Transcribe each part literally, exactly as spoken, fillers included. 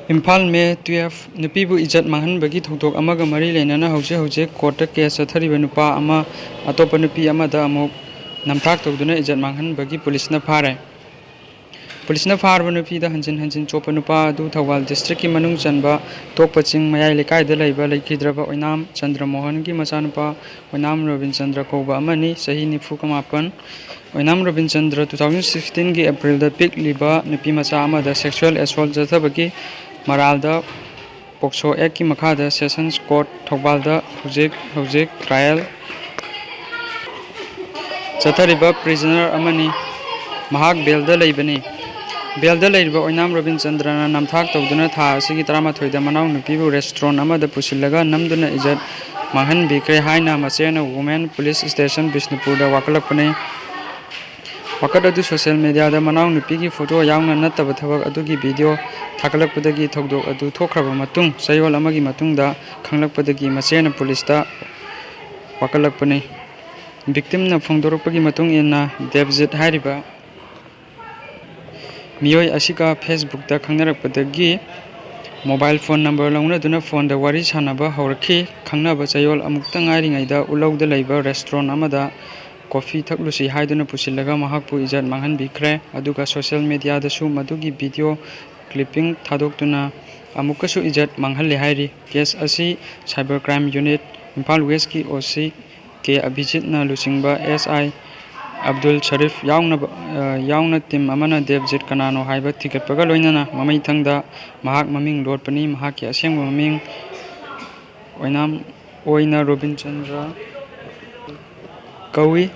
ꯏꯝꯐꯥꯜ, ꯃꯦ ꯇꯨꯌꯦꯜꯐ, ꯅꯨꯄꯤꯕꯨ ꯏꯖꯠ ꯃꯥꯡꯍꯟꯕꯒꯤ ꯊꯧꯗꯣꯛ ꯑꯃꯒ ꯃꯔꯤ ꯂꯩꯅꯅ ꯍꯧꯖꯤꯛ ꯍꯧꯖꯤꯛ ꯀꯣꯔꯠꯇ ꯀꯦꯁ ꯆꯠꯊꯔꯤꯕ ꯅꯨꯄꯥ ꯑꯃ ꯑꯇꯣꯞꯄ ꯅꯨꯄꯤ ꯑꯃꯗ ꯑꯃꯨꯛ ꯅꯝꯊꯥꯛ ꯇꯧꯗꯨꯅ ꯏꯖꯠ ꯃꯥꯡꯍꯟꯕꯒꯤ ꯄꯨꯂꯤꯁꯅ ꯐꯥꯔꯦ꯫ ꯄꯨꯂꯤꯁꯅ ꯐꯥꯔꯕ ꯅꯨꯄꯤꯗ ꯍꯟꯖꯤꯟ ꯍꯟꯖꯤꯟ ꯆꯣꯞꯄ ꯅꯨꯄꯥ ꯑꯗꯨ ꯊꯧꯕꯥꯜ ꯗꯤꯁꯇ꯭ꯔꯤꯛꯀꯤ ꯃꯅꯨꯡ ꯆꯟꯕ ꯇꯣꯛꯄ ꯆꯤꯡ ꯃꯌꯥꯏ ꯂꯩꯀꯥꯏꯗ ꯂꯩꯕ ꯂꯩꯈꯤꯗ꯭ꯔꯕ ꯑꯣꯏꯅꯥꯝ ꯆꯟꯗ꯭ꯔꯃꯣꯍꯟꯒꯤ ꯃꯆꯥꯅꯨꯄꯥ ꯑꯣꯏꯅꯥꯝ ꯔꯣꯕꯤꯟꯆꯟꯗ꯭ꯔ ꯀꯧꯕ ꯑꯃꯅꯤ, ꯆꯍꯤ ꯅꯤꯐꯨꯒ ꯃꯥꯄꯟ꯫ ꯑꯣꯏꯅꯥꯝ ꯔꯣꯕꯤꯟꯆꯟꯗ꯭ꯔ ꯇꯨ ꯊꯥꯎꯖꯟ ꯁꯤꯛꯁꯇꯤꯟꯒꯤ ꯑꯦꯄ꯭ꯔꯤꯜꯗ ꯄꯤꯛꯂꯤꯕ ꯅꯨꯄꯤ ꯃꯆꯥ ꯑꯃꯗ ꯁꯦꯛꯁꯨꯋꯦꯜ ꯑꯦꯁꯣꯜꯠ ꯆꯠꯊꯕꯒꯤ ꯃꯔꯥꯜꯗ ꯄꯣꯛꯁꯣ ꯑꯦꯛꯀꯤ ꯃꯈꯥꯗ ꯁꯦꯁꯟꯁ ꯀꯣꯔꯠ ꯊꯧꯕꯥꯜꯗ ꯍꯧꯖꯤꯛ ꯍꯧꯖꯤꯛ ꯇ꯭ꯔꯥꯌꯦꯜ ꯆꯠꯊꯔꯤꯕ ꯄ꯭ꯔꯤꯖꯅꯔ ꯑꯃꯅꯤ꯫ ꯃꯍꯥꯛ ꯕꯦꯜꯗ ꯂꯩꯕꯅꯤ꯫ ꯕꯦꯜꯗ ꯂꯩꯔꯤꯕ ꯑꯣꯏꯅꯥꯝ ꯔꯣꯕꯤꯟꯆꯟꯗ꯭ꯔꯅ ꯅꯝꯊꯥꯛ ꯇꯧꯗꯨꯅ ꯊꯥ ꯑꯁꯤꯒꯤ ꯇꯔꯥꯃꯥꯊꯣꯏꯗ ꯃꯅꯥꯎꯅꯨꯄꯤꯕꯨ ꯔꯦꯁꯇ꯭ꯔꯣꯟ ꯑꯃꯗ ꯄꯨꯁꯤꯜꯂꯒ ꯅꯝꯗꯨꯅ ꯏꯖꯠ ꯃꯥꯡꯍꯟꯕꯤꯈ꯭ꯔꯦ ꯍꯥꯏꯅ ꯃꯆꯦꯅ ꯋꯨꯃꯦꯟ ꯄꯨꯂꯤꯁ ꯁ꯭ꯇꯦꯁꯟ ꯕꯤꯁꯅꯨꯄꯨꯔꯗ ꯋꯥꯀꯠꯂꯛꯄꯅꯤ꯫ ꯋꯥꯀꯠ ꯑꯗꯨ ꯁꯣꯁꯤꯌꯦꯜ ꯃꯦꯗꯤꯌꯥꯗ ꯃꯅꯥꯎꯅꯨꯄꯤꯒꯤ ꯐꯣꯇꯣ ꯌꯥꯎꯅ ꯅꯠꯇꯕ ꯊꯕꯛ ꯑꯗꯨꯒꯤ ꯚꯤꯗꯤꯑꯣ ꯊꯥꯒꯠꯂꯛꯄꯗꯒꯤ ꯊꯧꯗꯣꯛ ꯑꯗꯨ ꯊꯣꯛꯈ꯭ꯔꯕ ꯃꯇꯨꯡ ꯆꯌꯣꯜ ꯑꯃꯒꯤ ꯃꯇꯨꯡꯗ ꯈꯪꯂꯛꯄꯗꯒꯤ ꯃꯆꯦꯅ ꯄꯨꯂꯤꯁꯇ ꯋꯥꯀꯠꯂꯛꯄꯅꯤ꯫ ꯚꯤꯛꯇꯤꯝꯅ ꯐꯣꯡꯗꯣꯔꯛꯄꯒꯤ ꯃꯇꯨꯡ ꯏꯟꯅ, ꯗꯦꯕꯖꯤꯠ ꯍꯥꯏꯔꯤꯕ ꯃꯤꯑꯣꯏ ꯑꯁꯤꯒ ꯐꯦꯁꯕꯨꯛꯇ ꯈꯪꯅꯔꯛꯄꯗꯒꯤ ꯃꯣꯕꯥꯏꯜ ꯐꯣꯟ ꯅꯝꯕꯔ ꯂꯧꯅꯗꯨꯅ ꯐꯣꯟꯗ ꯋꯥꯔꯤ ꯁꯥꯟꯅꯕ ꯍꯧꯔꯛꯈꯤ꯫ ꯈꯪꯅꯕ ꯆꯌꯣꯜ ꯑꯃꯨꯛꯇ ꯉꯥꯏꯔꯤꯉꯩꯗ ꯎꯂꯧꯗ ꯂꯩꯕ ꯔꯦꯁꯇ꯭ꯔꯣꯟ ꯑꯃꯗ ꯀꯣꯐꯤ ꯊꯛꯂꯨꯁꯤ ꯍꯥꯏꯗꯨꯅ ꯄꯨꯁꯤꯜꯂꯒ ꯃꯍꯥꯛꯄꯨ ꯏꯖꯠ ꯃꯥꯡꯍꯟꯕꯤꯈ꯭ꯔꯦ꯫ ꯑꯗꯨꯒ ꯁꯣꯁꯤꯌꯦꯜ ꯃꯦꯗꯤꯌꯥꯗꯁꯨ ꯃꯗꯨꯒꯤ ꯚꯤꯗꯤꯑꯣ ꯀ꯭ꯂꯤꯞꯄꯤꯡ ꯊꯥꯗꯣꯛꯇꯨꯅ ꯑꯃꯨꯛꯀꯁꯨ ꯏꯖꯠ ꯃꯥꯡꯍꯜꯂꯦ ꯍꯥꯏꯔꯤ꯫ ꯀꯦꯁ ꯑꯁꯤ ꯁꯥꯏꯕꯔ ꯀ꯭ꯔꯥꯏꯝ ꯌꯨꯅꯤꯠ, ꯏꯝꯐꯥꯜ ꯋꯦꯁꯀꯤ ꯑꯣ ꯁꯤ ꯀꯦ ꯑꯚꯤꯖꯤꯠꯅ ꯂꯨꯆꯤꯡꯕ ꯑꯦꯁ ꯑꯥꯏ ꯑꯕꯗꯨꯜ ꯁꯔꯤꯐ ꯌꯥꯎꯅꯕ, ꯑ, ꯌꯥꯎꯅ ꯇꯤꯝ ꯑꯃꯅ ꯗꯦꯕꯖꯤꯠ ꯀꯅꯥꯅꯣ ꯍꯥꯏꯕ ꯊꯤꯒꯠꯄꯒ ꯂꯣꯏꯅꯅ ꯃꯃꯩꯊꯪꯗ ꯃꯍꯥꯛ ꯃꯃꯤꯡ ꯂꯣꯠꯄꯅꯤ꯫ ꯃꯍꯥꯛꯀꯤ ꯑꯁꯦꯡꯕ ꯃꯃꯤꯡ ꯑꯣꯏꯅꯥꯝ, ꯑꯣꯏꯅ ꯔꯣꯕꯤꯟꯆꯟꯗ꯭ꯔ ꯀꯧꯏ꯫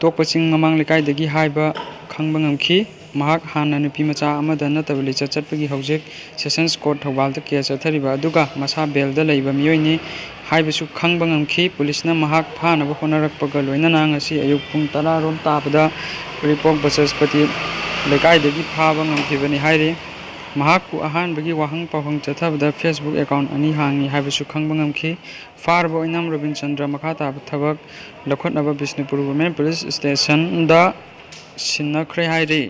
ꯇꯣꯛꯄ ꯆꯤꯡ ꯃꯃꯥꯡ ꯂꯩꯀꯥꯏꯗꯒꯤ ꯍꯥꯏꯕ ꯈꯪꯕ ꯉꯝꯈꯤ꯫ ꯃꯍꯥꯛ ꯍꯥꯟꯅ ꯅꯨꯄꯤ ꯃꯆꯥ ꯑꯃꯗ ꯅꯠꯇꯕ ꯂꯤꯆꯠ ꯆꯠꯄꯒꯤ ꯍꯧꯖꯤꯛ ꯁꯦꯁꯟꯁ ꯀꯣꯔꯠ ꯊꯧꯕꯥꯜꯗ ꯀꯦꯁ ꯆꯠꯊꯔꯤꯕ ꯑꯗꯨꯒ ꯃꯁꯥ ꯕꯦꯜꯗ ꯂꯩꯕ ꯃꯤꯑꯣꯏꯅꯤ ꯍꯥꯏꯕꯁꯨ ꯈꯪꯕ ꯉꯝꯈꯤ꯫ ꯄꯨꯂꯤꯁꯅ ꯃꯍꯥꯛ ꯐꯥꯅꯕ ꯍꯣꯠꯅꯔꯛꯄꯒ ꯂꯣꯏꯅꯅ ꯉꯁꯤ ꯑꯌꯨꯛ ꯄꯨꯡ ꯇꯔꯥ ꯔꯣꯝ ꯇꯥꯕꯗ ꯎꯔꯤꯄꯣꯛ ꯕꯆꯁꯄꯇꯤ ꯂꯩꯀꯥꯏꯗꯒꯤ ꯐꯥꯕ ꯉꯝꯈꯤꯕꯅꯤ ꯍꯥꯏꯔꯤ꯫ ꯃꯍꯥꯛꯄꯨ ꯑꯍꯥꯟꯕꯒꯤ ꯋꯥꯍꯪ ꯄꯥꯎꯍꯪ ꯆꯠꯊꯕꯗ ꯐꯦꯁꯕꯨꯛ ꯑꯦꯀꯥꯎꯟ ꯑꯅꯤ ꯍꯥꯡꯉꯤ ꯍꯥꯏꯕꯁꯨ ꯈꯪꯕ ꯉꯝꯈꯤ꯫ ꯐꯥꯔꯕ ꯑꯣꯏꯅꯥꯝ ꯔꯣꯕꯤꯟꯆꯟꯗ꯭ꯔ ꯃꯈꯥ ꯇꯥꯕ ꯊꯕꯛ ꯂꯧꯈꯠꯅꯕ ꯕꯤꯁꯅꯨꯄꯨꯔ ꯋꯨꯃꯦꯟ ꯄꯨꯂꯤꯁ ꯁ꯭ꯇꯦꯁꯟꯗ ꯁꯤꯟꯅꯈ꯭ꯔꯦ ꯍꯥꯏꯔꯤ꯫